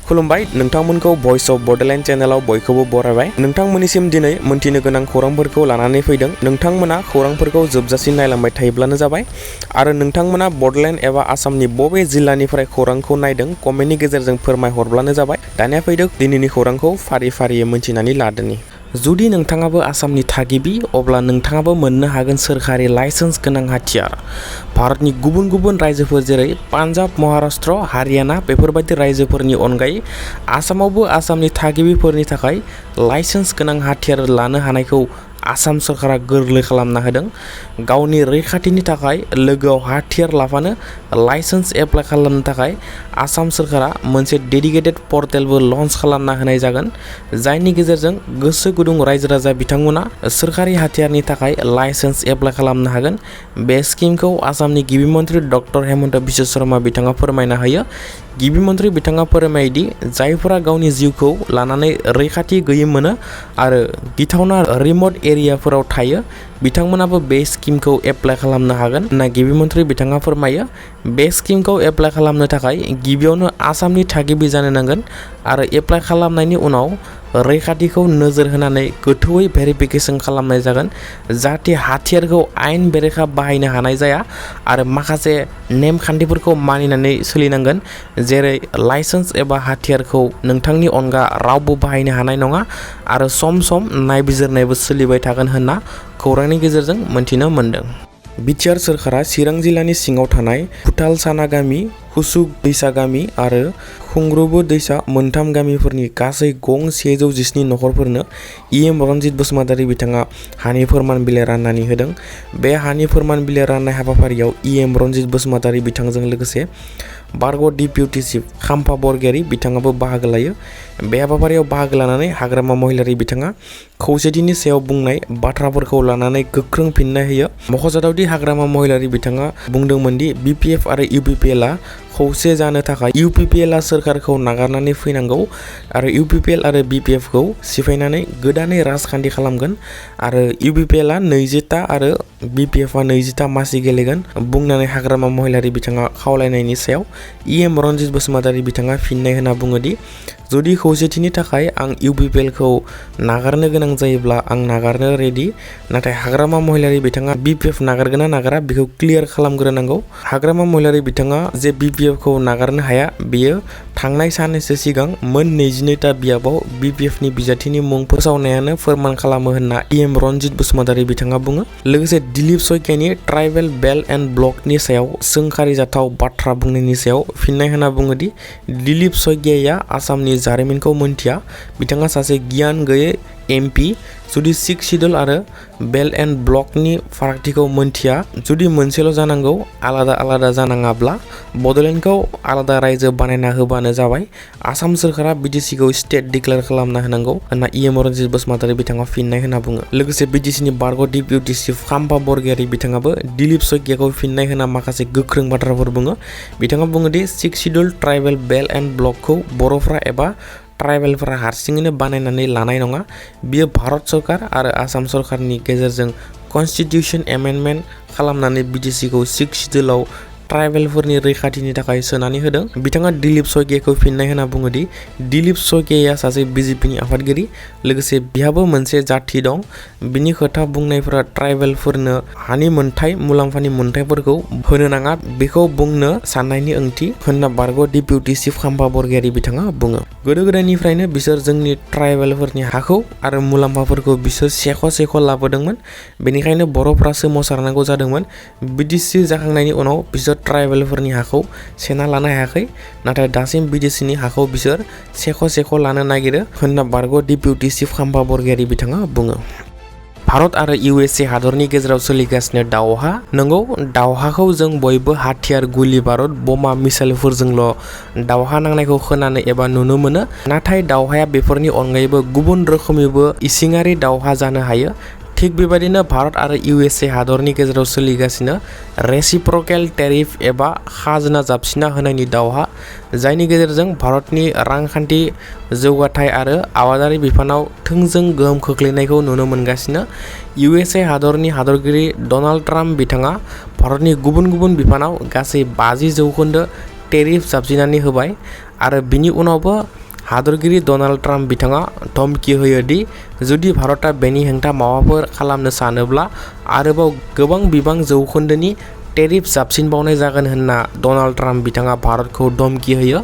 खुलुमबाय नोंथांमोनखौ voice of Bodoland चैनलाव बयखौबो बरायबाय। नोंथांमोननिसिम दिनै मोनथिनो गोनां खौरांफोरखौ लानानै फैदों। नोंथांमोना खौरांफोरखौ जोबजासिम नायलांबाय थायोब्लानो जाबाय आरो नोंथांमोना बडोलेण्ड एबा आसामनि बबे जिल्लानिफ्राय खौरांखौ नायदों कमेन्टनि गेजेरजों फोरमायहरब्लानो जाबाय। दानिया फैदो दिनैनि खौरांखौ फारि फारियै मोनथिनानै लादोनि। जुदि नोंथाङाबो आसामनि थागिबि अब्ला नोंथाङाबो मोननो हागोन सोरखारि लाइसेन्स गोनां हाथियार। भारतनि गुबुन गुबुन रायजोफोर जेरै पान्जाब, महाराष्ट्र, हारियाना बेफोरबायदि रायजोफोरनि अनगायै आसामावबो आसामनि थागिबिफोरनि थाखाय लाइसेन्स गोनां हाथियार लानो हानायखौ आसाम सरकारा गोरलै खालामना होदों। गावनि रैखाथिनि थाखाय लोगोआव हाथियार लाफानो लाइसेन्स एप्लाइ खालामनो थाखाय आसाम सरकारा मोनसे डेडिकेटेड पर्टेलबो लन्च खालामना होनाय जागोन, जायनि गेजेरजों गोसो गुदुं रायजो राजा बिथांमोना सोरखारि हाथियारनि थाखाय लाइसेन्स एप्लाइ खालामनो हागोन। बे स्किमखौ आसामनि गिबि मन्त्रि डक्टर हेमन्त बिश्व शर्मा बिथाङा फोरमायना होयो। गिबि मन्त्रि बिथाङा फोरमायदि जायफोरा गावनि जिउखौ लानानै रैखाथि गैयै मोनो आरो गिथावना रिमोट एरियाफोराव थायो बिथांमोनाबो बे स्किमखौ एप्लाइ खालामनो हागोन होनना गिबि मन्त्रि बिथाङा फोरमायो। बे स्किमखौ एप्लाइ खालामनो थाखाय गिबियावनो आसामनि थागिबि जानो नांगोन आरो एप्लाइ खालामनायनि उनाव रैखाथिखौ नोजोर होनानै गोथौयै भेरिफिकेसन खालामनाय जागोन जाहाथे हाथियारखौ आयेन बेरेखा बाहायनो हानाय जाया आरो माखासे नेमखान्थिफोरखौ मानिनानै सोलिनांगोन, जेरै लाइसेन्स एबा हाथियारखौ नोंथांनि अनगा रावबो बाहायनो हानाय नङा आरो सम सम नायबिजिरनायबो सोलिबाय थागोन होनना खौरांनि गेजेरजों मोनथिनो मोन्दों। बिटिआर सोरखारा चिरां जिल्लानि सिङाव थानाय फुटालसाना गामि, हुसुक दैसा गामि आरो खुंग्रुबो दैसा मोनथाम गामिफोरनि गासै गं 117 नखरफोरनो रन्जित बसुमतारी बिथाङा हानि फोरमान बिलाइ राननानै होदों। बे हानि फोरमान बिलाइ राननाय हाबाफारियाव रन्जित बसुमतारी बिथांजों लोगोसे बारग' डिप्युटि चिफ खाम्फा बरगयारी बिथाङाबो बाहागो लायो। बे हाबाफारियाव बाहागो लानानै हाग्रामा महिलारी बिथाङा खौसेथिनि सायाव बुंनाय बाथ्राफोरखौ लानानै गोख्रों फिननाय होयो। मख'जाथावदि हाग्रामा महिलारी बिथाङा बुंदोंमोन दि बिपिएफ आरो इउपिपिएलआ खौसे जानो थाखाय इउपिपिएलआ सोरखारखौ नागारनानै फैनांगौ आरो इउपिपिएल आरो बिपिएफखौ सिफायनानै गोदानै राजखान्थि खालामगोन आरो इउपिपिएलआ 20ता आरो बिपिएफआ 20ता मासि गेलेगोन बुंनानै हाग्रामा महिलारी बिथाङा खावलायनायनि सायाव रन्जित बसुमतारी बिथाङा फिननाय होना बुङोदि जुदि खौसेथिनि थाखाय आं इउपिपिएलखौ नागारनो गोनां जायोब्ला आं नागारनो रेडि, नाथाय हाग्रामा महिलारी बिथाङा बिपिएफ नागारगोन ना नागारा बेखौ क्लियार खालामग्रोनांगौ। हाग्रामा महिलारी बिथाङा जे बिपिएफखौ नागारनो हाया बेयो थांनाय साननैसो सिगां मोन 22ता बियाबाव बिपिएफनि बिजाथिनि मुं फोसावनायानो फोरमान खालामो होनना रन्जित बसुमतारी बिथाङा बुङो। लोगोसे दिलीप सयकियानि ट्राइबेल बेल्ट एन्ड ब्लकनि सायाव सोंखारिजाथाव बाथ्रा बुंनायनि सायाव फिननाय होना बुङोदि दिलीप सयकियाया आसामनि जारिमिनखौ मोनथिया, बिथाङा सासे गियान गैयै एमपि। जुदि 6 शिड्युल आरो बेल्ट एन्ड ब्लकनि फारागथिखौ मोनथिया, जुदि मोनसेल' जानांगौ आलादा आलादा जानाङाब्ला बड'लेण्डखौ आलादा रायजो बानायना होबानो जाबाय। आसाम सोरखारा बिटिसिखौ स्टेट डिक्लेयार खालामना होनांगौ होनना रन्जित बसुमतारी बिथाङा फिननाय होना बुङो। लोगोसे बिटिसिनि बारग' डिप्युटि चिफ खाम्फा बरगयारी बिथाङाबो दिलीप सयकियाखौ फिननाय होना माखासे गोख्रों बाथ्राफोर बुङो। बिथाङा बुङोदि 6 शिड्युल ट्राइबेल बेल्ट एन्ड ब्लकखौ बर'फ्रा एबा ट्राइबेलफोरा हारसिङैनो बानायनानै लानाय नङा, बियो भारत सरकार आरो आसाम सरकारनि गेजेरजों कन्स्टिटिउसन एमेन्डमेन्ट खालामनानै बिटिसिखौ 6 शिड्युलाव ट्राइबेलफोरनि रैखाथिनि थाखाय सोनानै होदों। बिथाङा दिलीप सयकियाखौ फिननाय होना बुङोदि दिलीप सयकियाया सासे बिजेपिनि आफादगिरि, लोगोसे बिहाबो मोनसे जाथि दं। बिनि खोथा बुंनायफोरा ट्राइबेलफोरनो हानि मोनथाय मुलाम्फानि मोनथायफोरखौ होनो नाङा बेखौ बुंनो साननायनि ओंथि होनना बारग' डिप्युटि चिफ खाम्फा बरगयारी बिथाङा बुङो। गोदो गोदायनिफ्रायनो बिसोर जोंनि ट्राइबेलफोरनि हाखौ आरो मुलाम्फाफोरखौ बिसोर सेख' लाबोदोंमोन, बेनिखायनो बर'फ्रा सोमावसारनांगौ जादोंमोन। बिटिसि जाखांनायनि उनाव बिसोर ट्राइबेलफोरनि हाखौ सेना लानो हायाखै, नाथाय दासिम बिटिसिनि हाखौ बिसोर सेख' लानो नागिरो होनना बारग' डिप्युटि चिफ खाम्फा बरगयारी बिथाङा बुङो। भारत आरो इउएसए हादरनि गेजेराव सोलिगासिनो दावहा। नंगौ, दावहाखौ जों बयबो हाथियार, गुलि बारुद, बमा, मिसाइलफोरजोंल' दावहा नांनायखौ खोनानो एबा नुनो मोनो, नाथाय दावहाया बेफोरनि अनगायैबो गुबुन रोखोमैबो इसिङारि दावहा जानो हायो। थिग बेबायदिनो भारत आरो इउएसए हादरनि गेजेराव सोलिगासिनो रेसिप्रकेल टेरिफ एबा खाजोना जाबसिना होनायनि दावहा, जायनि गेजेरजों भारतनि रांखान्थि जौगाथाय आरो आबादारि बिफानाव थोंजों गोहोम खोख्लैनायखौ नुनो मोनगासिनो। इउएसए हादरनि हादरगिरि डनाल्ड ट्राम्प बिथाङा भारतनि गुबुन गुबुन बिफानाव गासै 50% टेरिफ जाबसिनानै होबाय आरो बिनि उनावबो हादरगिरि डनाल्ड ट्राम्प बिथाङा धमकी होयो दि जुदि भारतआ बेनि हेंथा माबाफोर खालामनो सानोब्ला आरोबाव गोबां बिबां जौखोन्दोनि टेरिफ जाबसिनबावनाय जागोन होनना डनाल्ड ट्राम्प बिथाङा भारतखौ धमकी होयो।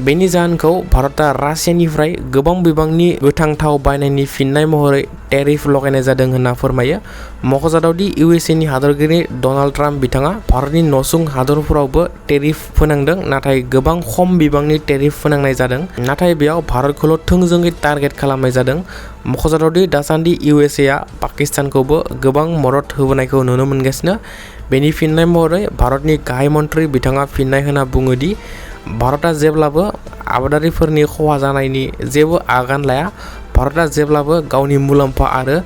बेनि जाहोनखौ भारतआ रासियानिफ्राय गोबां बिबांनि गोथां थाव बायनायनि फिननाय महरै टेरिफ लगायनाय जादों होनना फोरमायो। मख'जाथाव दि इउएसएनि हादरगिरि डनाल्ड ट्राम्प बिथाङा भारतनि नसुं हादरफोरावबो टेरिफ फोनांदों, नाथाय गोबां खम बिबांनि टेरिफ फोनांनाय जादों। नाथाय बेयाव भारतखौल' थोंजोङै टारगेट खालामनाय जादों। मख'जाथाव दि दासान्दि इउएसएआ पाकिस्तानखौबो गोबां मदद होबोनायखौ नुनो मोनगासिनो। बेनि फिननाय महरै भारतनि गाहाय मन्थ्रि बिथाङा फिननाय होना बुङो दि भारतआ जेब्लाबो आबादारिफोरनि खहा जानायनि जेबो आगान लाया। भारतआ जेब्लाबो गावनि मुलाम्फा आरो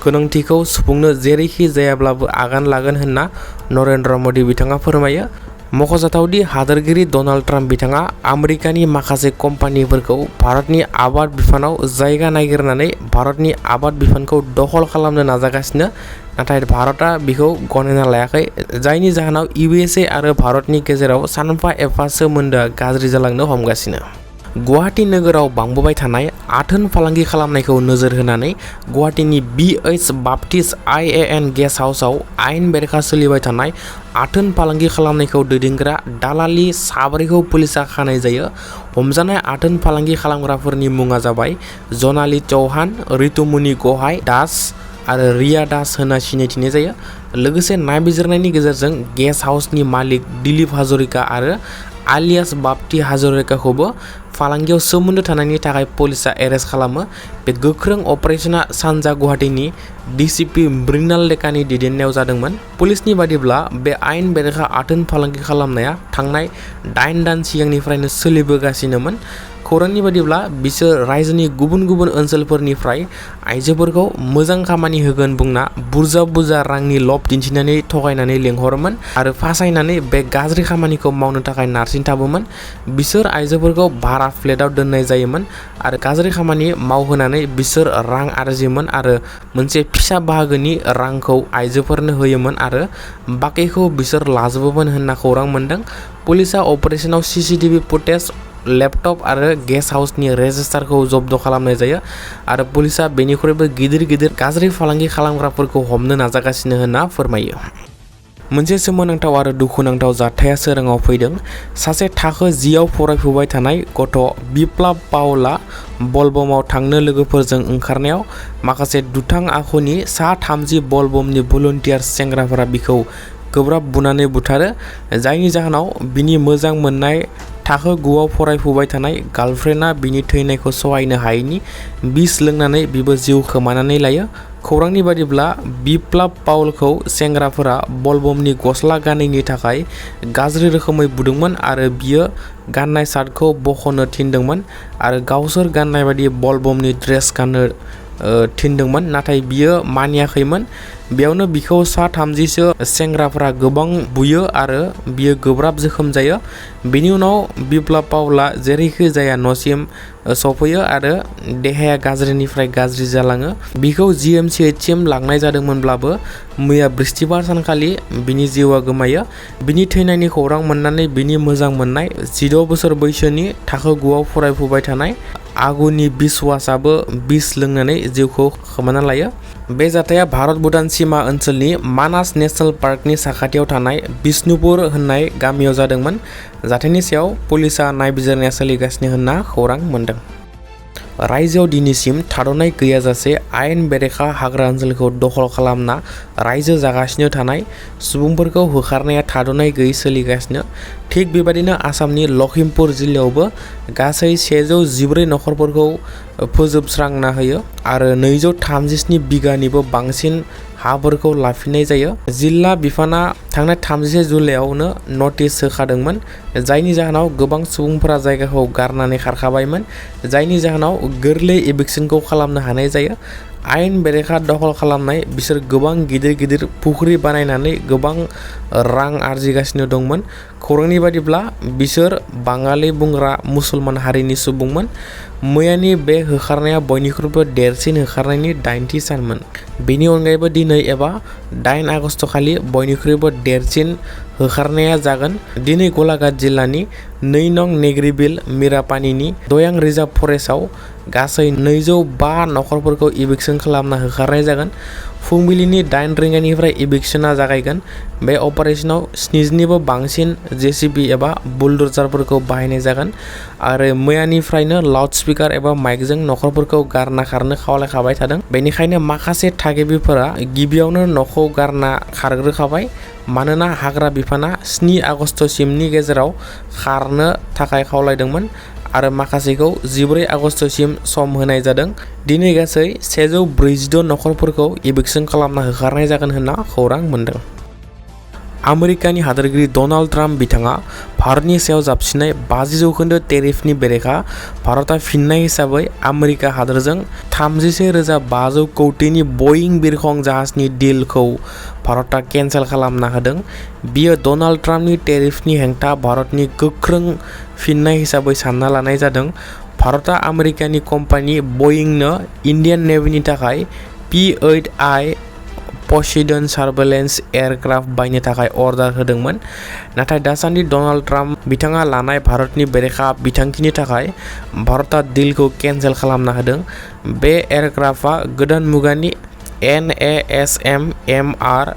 गोनांथिखौ सुफुंनो जेरैखि जायाब्लाबो आगान लागोन होनना नरेन्द्र मदि बिथाङा फोरमायो। मख'जाथाव दि हादोरगिरि डनाल्ड ट्राम्प बिथाङा आमेरिकानि माखासे कम्पानिफोरखौ भारतनि आबाद बिफानाव जायगा नागिरनानै भारतनि आबाद बिफानखौ दखल खालामनो नाजागासिनो, नाथाय भारतआ बिखौ गनायना लायाखै, जायनि जाहोनाव इउएसए आरो भारतनि गेजेराव सानफा एफा सोमोन्दोआ गाज्रि जालांनो हमगासिनो। गुवाहाटी नोगोराव बांबोबाय थानाय आथोन फालांगि खालामनायखौ नोजोर होनानै गुवाहाटीनि BH बाप्टिस्ट IAN गेस्ट हाउसआव आयेन बेरेखा सोलिबाय थानाय आथोन फालांगि खालामनायखौ दैदेनग्रा दालालि 4खौ पुलिसआ खानाय जायो। हमजानाय आथोन फालांगि खालामग्राफोरनि मुङा जाबाय जनाली चौहान, रितुमुनि गहाय दास आरो रिया दास होनना सिनायथिनाय जायो। लोगोसे नायबिजिरनायनि गेजेरजों गेस्ट हाउसनि मालिक दिलीप हाजरिका आरो आलियास बाप्टी हाजरिकाखौबो फालांगियाव सोमोन्दो थानायनि थाखाय पुलिसआ एरेस्ट खालामो। बे गोख्रों अपारेशना सानजा गुवाहाटीनि DCP मृणाल लेकानि दैदेननायाव जादोंमोन। पुलिसनि बादिब्ला बे आयेन बेरेखा आथोन फालांगि खालामनाया थांनाय 8 दान सिगांनिफ्रायनो सोलिबोगासिनोमोन। खौरांनि बादिब्ला बिसोर रायजोनि गुबुन गुबुन ओनसोलफोरनिफ्राय आइजोफोरखौ मोजां खामानि होगोन बुंना बुरजा बुरजा रांनि लब दिन्थिनानै थगायनानै लेंहरोमोन आरो फासायनानै बे गाज्रि खामानिखौ मावनो थाखाय नारसिनथाबोमोन। बिसोर आइजोफोरखौ भारा फ्लेटआव दोननाय जायोमोन आरो गाज्रि खामानि मावहोनानै बिसोर रां आरजियोमोन आरो मोनसे फिसा बाहागोनि रांखौ आइजोफोरनो होयोमोन आरो बाकिखौ बिसोर लाजोबोमोन होनना खौरां मोनदों। पुलिसआ अपारेशनाव CCTV फुटेज, लैपटप आरो गेस्ट हाउसनि रेजिस्टारखौ जब्द खालामनाय जायो आरो पुलिसआ बेनिख्रुइबो गिदिर गिदिर गाज्रि फालांगि खालामग्राफोरखौ हमनो नाजागासिनो होनना फोरमायो। मोनसे सोमोनांथाव आरो दुखुनांथाव जाथाया सोराङाव फैदों। सासे थाखो 10आव फरायफुबाय थानाय गथ' बिप्लाब पाउलआ बलबमाव थांनो लोगोफोरजों ओंखारनायाव माखासे दुथां आखुनि सा 30 बलबमनि भलुन्टियार सेंग्राफोरा बिखौ गोब्राब बुनानै बुथारो, जायनि जाहोनाव बिनि मोजां मोननाय थाखो 9आव फरायफुबाय थानाय गार्लफ्रेन्डआ बिनि थैनायखौ सहायनो हायैनि बिस लोंनानै बिबो जिउ खोमानानै लायो। खौरांनि बादिब्ला बिप्लाब पाउलखौ सेंग्राफोरा बलबमनि गस्ला गानैनि थाखाय गाज्रि रोखोमै बुदोंमोन आरो बियो गाननाय शार्टखौ बख'नो थिनदोंमोन आरो गावसोर गाननाय बायदि बलबमनि ड्रेस गाननो थिनदोंमोन, नाथाय बियो मानियाखैमोन। बेयावनो बिखौ सा 30सो सेंग्राफोरा गोबां बुयो आरो बियो गोब्राब जोखोम जायो। बेनि उनाव बिप्लाब पाउलआ जेरैखि जाया न'सिम सफैयो आरो देहाया गाज्रिनिफ्राय गाज्रि जालाङो। बिखौ GMCHसिम लांनाय जादोंमोनब्लाबो मैया बृहस्पतिबार सानखालि बिनि जिउआ गोमायो। बिनि थैनायनि खौरां मोननानै बिनि मोजां मोननाय 16 बोसोर बैसोनि थाखो 9आव फरायफुबाय थानाय आगुनि बिस्वासआबो बिस लोंनानै जिउखौ खोमाना लायो। बे जाथाया भारत भुटान सीमा ओनसोलनि मानास नेशनेल पार्कनि साखाथियाव थानाय बिष्णुपुर होननाय गामियाव जादोंमोन। जाथायनि सायाव पुलिसआ नायबिजिरनाया सोलिगासिनो होनना खौरां मोनदों। रायजोआव दिनैसिम थाद'नाय गैयाजासे आयेन बेरेखा हाग्रा ओनसोलखौ दखल खालामना रायजो जागासिनो थानाय सुबुंफोरखौ होखारनाया थाद'नाय गैयै सोलिगासिनो। थिग बेबादिनो आसामनि लखिमपुर जिल्लायावबो गासै 114 नखरफोरखौ फोजोबस्रांना होयो आरो 237 बिगानिबो बांसिन हाफोरखौ लाफिननाय जायो। जिल्ला बिफाना थांनाय 30 जुलाइआवनो नटिस होखादोंमोन, जायनि जाहोनाव गोबां सुबुंफोरा जायगाखौ गारनानै खारखाबायमोन, जायनि जाहोनाव गोरलै एभिक्सनखौ खालामनो हानाय जायो। आयेन बेरेखा दखल खालामनाय बिसोर गोबां गिदिर गिदिर फुख्रि बानायनानै गोबां रां आरजिगासिनो दंमोन। खौरांनि बादिब्ला बिसोर बाङालि बुंग्रा मुसलमान हारिनि सुबुंमोन। मैयानि बे होखारनाया बयनिख्रुइबो देरसिन होखारनायनि 8थि सानमोन। बेनि अनगायैबो दिनै एबा 8 आगस्त खालि बयनिख्रुइबो देरसिन होखारनाया जागोन। दिनै गलाघाट जिल्लानि 2 नं नेग्रिबिल मिरापानिनि दयां रिजार्भ फरेस्टआव गासै 205 नखरफोरखौ इभिक्सन खालामना होखारनाय जागोन। फुंबिलिनि 8 रिंगानिफ्राय इभिक्सना जागायगोन। बे अपारेशनाव 70निबो बांसिन जेसिबि एबा बुलडोजारफोरखौ बाहायनाय जागोन आरो मैयानिफ्रायनो लाउड स्पिकार एबा माइकजों नखरफोरखौ गारना खारनो खावलायखाबाय थादों। बेनिखायनो माखासे थागिबिफोरा गिबियावनो न'खौ गारना खारग्रोखाबाय मानोना हाग्रा बिफाना 7 आगस्तसिमनि गेजेराव खारनो थाखाय खावलायदोंमोन आरो माखासेखौ 14 आगस्तसिम सम होनाय जादों। दिनै गासै 146 नखरफोरखौ इभिक्सन खालामना होखारनाय जागोन होनना खौरां मोन्दों। आमेरिकानि हादोरगिरि डनाल्ड ट्राम्प बिथाङा भारतनि सायाव जाबसिननाय 50% टेरिफनि बेरेखा भारतआ फिननाय हिसाबै आमेरिका हादोरजों 31,500 कौटिनि बइं बिरखं जाहाजनि डिलखौ भारतआ केन्सेल खालामना होदों। बियो डनाल्ड ट्राम्पनि टेरिफनि हेंथा भारतनि गोख्रों फिननाय हिसाबै सानना लानाय जादों। भारतआ आमेरिकानि कम्पानि बइंनो इन्डियान नेभिनि थाखाय P-8I प'सेइडन सार्भेलेन्स एयारक्राफ्ट बायनो थाखाय अर्डार होदोंमोन। नाथाय दासान्दि डनाल्ड ट्राम्प बिथाङा लानाय भारतनि बेरेखा बिथांखिनि थाखाय भारतआ डिलखौ केन्सेल खालामना होदों। बे एयारक्राफ्टआ गोदान मुगानि NASM-MR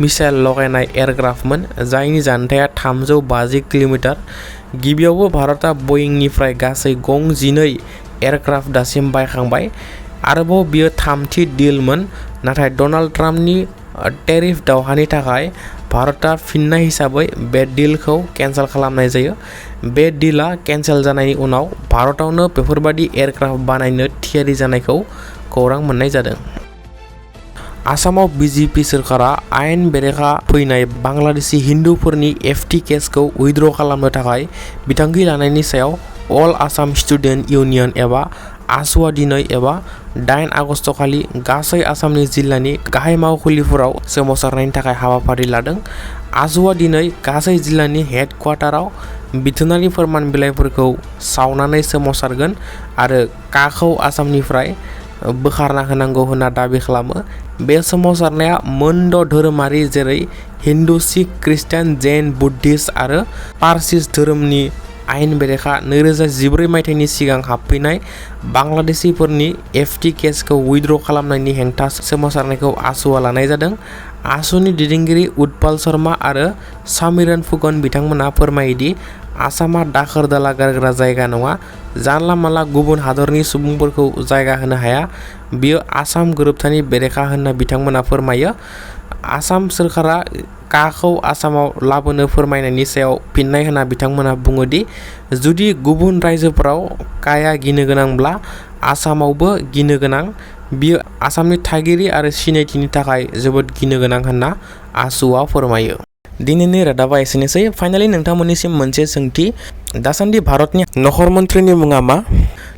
मिसाइल लगायनाय एयारक्राफ्टमोन जायनि जानथाया 350 किल'मिटार। गिबियावबो भारतआ बइंनिफ्राय गासै गं 12 एयारक्राफ्ट दासिम बायखांबाय। आरोबाव बियो 3थि डिलमोन। नाथाय डनाल्ड ट्राम्पनि टेरिफ दावहानि थाखाय भारतआ फिननाय हिसाबै बे डिलखौ केन्सेल खालामनाय जायो। बे डिलआ केन्सेल जानायनि उनाव भारतआवनो बेफोरबादि एयारक्राफ्ट बानायनो थियारि जानायखौ खौरां मोननाय जादों। आसामाव BJP सोरखारा आयेन बेरेखा फैनाय बांलादेशी हिन्दुफोरनि FT केसखौ उइथड्र खालामनो थाखाय बिथांखि लानायनि सायाव अल आसाम स्टुडेन्ट इउनियन एबा आसुआ दिनै एबा 8 आगस्तखालि गासै आसामनि जिल्लानि गाहाय मावखुलिफोराव सोमावसारनायनि थाखाय हाबाफारि लादों। आसुआ दिनै गासै जिल्लानि हेडक्वार्टाराव बिथोनारि फोरमान बिलाइफोरखौ सावनानै सोमावसारगोन आरो काखौ आसामनिफ्राय बोखारना होनांगौ होनना दाबि खालामो। बे सोमावसारनाया मोनद' धोरोमारि जेरै हिन्दु, सिख, ख्रिस्टान, जैन, बुद्धिस्ट आरो पारसिस धोरोमनि आयेन बेरेखा 2014 मायथाइनि सिगां हाबफैनाय बांलादेशीफोरनि FT केसखौ उइथड्र खालामनायनि हेंथा सोमावसारनायखौ आसुआ लानाय जादों। आसुनि दैदेनगिरि उत्पल शर्मा आरो समिरन फुकन बिथांमोना फोरमायोदि आसामा दाखोर दाला गारग्रा जायगा नङा। जानला मानला गुबुन हादरनि सुबुंफोरखौ जायगा होनो हाया। बियो आसाम गोरोबथानि बेरेखा होनना बिथांमोना फोरमायो। आसाम सोरखारा काखौ आसामाव लाबोनो फोरमायनायनि सायाव फिननाय होना बिथांमोना बुङोदि जुदि गुबुन रायजोफोराव काया गिनो गोनांब्ला आसामावबो गिनो गोनां। बियो आसामनि थागिरि आरो सिनायथिनि थाखाय जोबोद गिनो गोनां होनना आसुआ फोरमायो। दिनैनि रादाबा एसेनोसै। फाइनालि नोंथांमोननिसिम मोनसे सोंथि। दासान्दि भारतनि नखर मन्थ्रिनि मुङा मा?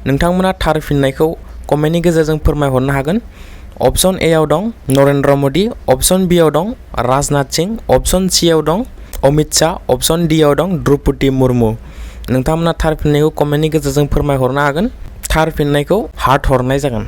नोंथांमोना थार फिननायखौ कमेन्टनि गेजेरजों फोरमायहरनो हागोन। अपसन ए आव दं नरेन्द्र मदि, अपसन बि आव दं राजनाथ सिंह, अपसन सि आव दं अमित शाह, अपसन डि आव दं द्रौपदी मुर्मु। नोंथांमोना थार फिननायखौ कमेन्टनि गेजेरजों फोरमायहरनो हागोन। थार फिननायखौ हार्ट हरनाय जागोन।